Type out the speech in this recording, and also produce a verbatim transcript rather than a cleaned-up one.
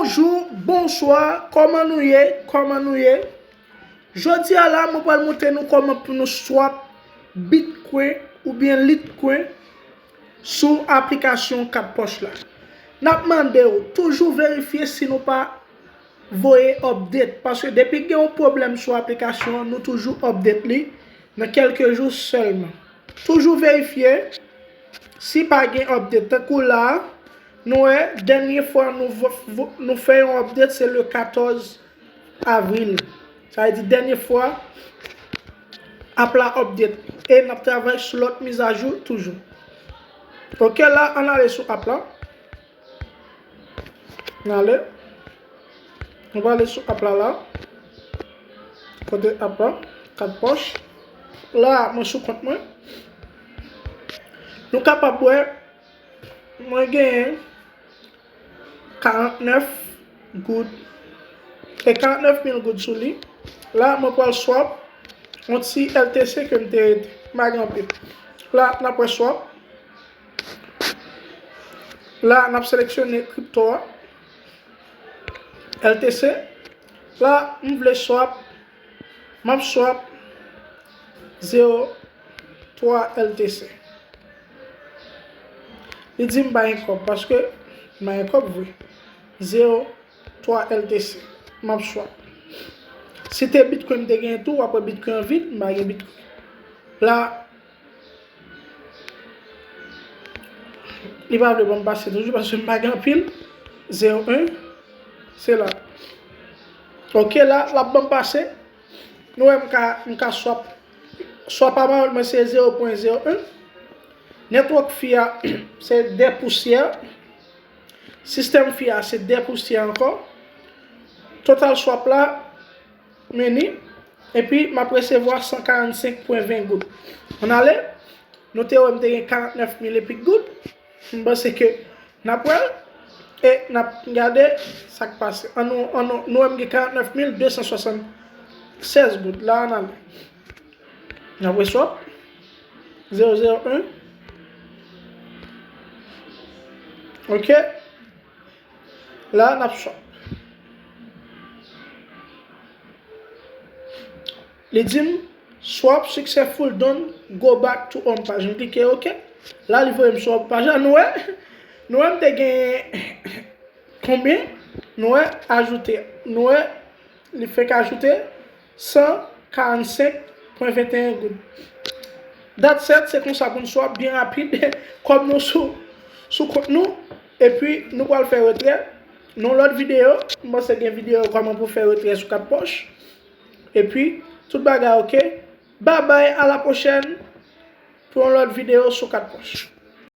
Bonjou, bonswa, kòman nou ye? Kòman nou ye? Jodi a la, mwen pral montre nou kòman pou nou swap Bitcoin oubyen Litecoin sou aplikasyon kat pòch la. N ap mande w toujou verifye si nou pa voye update, paske depi gen yon pwoblèm sou aplikasyon an, nou toujou update li nan kèlke jou sèlman. Toujou verifye si pa gen update. Tankou la a, nou wè, dènye fwa nou, vo- vo- nou fè yon update, se le katòz avril. Sa vle di dènye fwa app la update. E n ap travay sou lòt mizajou toujou. Ok, la, ann ale sou app la. N ale. Nou prale sou app la la. Kote app la? Kat pòch. La, mwen sou kont mwen. Nou kapab wè, mwen genyen karantnèf goud. E karantnèf mil goud sou li. La, mwen pral swap yon ti L T C ke m te rete. M pa gen anpil. La, n ap wè swap. La, n ap seleksyone kripto a. L T C. La, m vle swap. M ap swap zewo twa L T C. Li di m pa gen kòb, paske m pa gen kòb vre. Zewo twa L T C. M ap swap. Si te Bitcoin m te genyen tou, w ap wè Bitcoin an vid, m pa gen Bitcoin. La, li pa vle ban m pase toujou, paske m pa gen anpil. Zewo en, se la. Ok, la, l ap ban m pase. Nou wè m ka, m ka swap. Swap amount mwen se zewo pwen zewo en. Network fee a, se de pousyè. Sistèm fee a, se de pousyè ankò. Total swap la, meni. Epi, m ap resevwa san karannsenk pwen ven goud. Ann ale, nou te wè m te gen karantnèf mil epi goud. M panse ke n ap wè l e n ap gade sa k pase. An nou, an nou, nou wè m gen karantnèf mil de san swasannsèz goud. La, ann ale. N ap wè swap. Zewo zewo en. Ok. La, n ap swap. Li di m, "Swap successful done, go back to home page." M klike ok. La, li voye m sou home page la. Nou wè? Nou wè m te gen konbyen? Nou wè ajoute. Nou wè li fèk ajoute san karannsenk pwen venteyen goud. That's it, se konsa pou n swap byen rapid. Kòb nou sou, sou kont nou. Epi, nou pral fè retrè. Nan yon lòt videyo, m panse gen videyo kòman pou fè retrè sou kat pòch. Epi, tout bagay ok. Babay, a la pwochèn pou yon lòt videyo sou kat pòch.